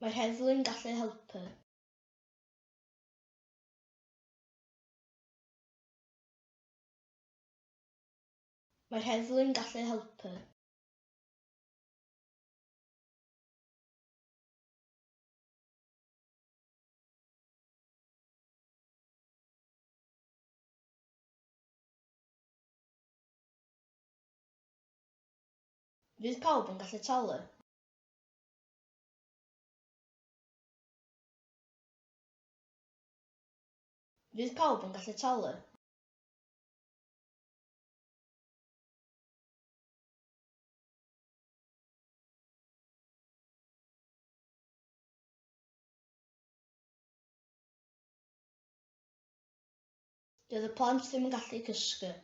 Mae'r heddlu'n gallu helpu. Mae'r heddlu'n gallu helpu. Fydd pawb yn gallu talu? Fydd pawb yn gallu talu? Doedd y plant ddim yn gallu cysgu.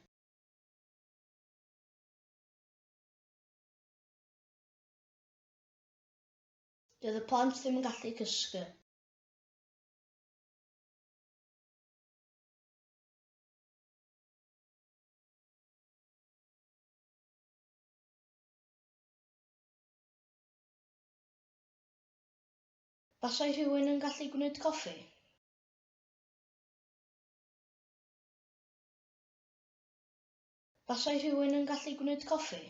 Doedd y plant ddim yn gallu cysgu. Basai rhywun yn gallu gwneud coffi? Basai rhywun yn gallu gwneud coffi?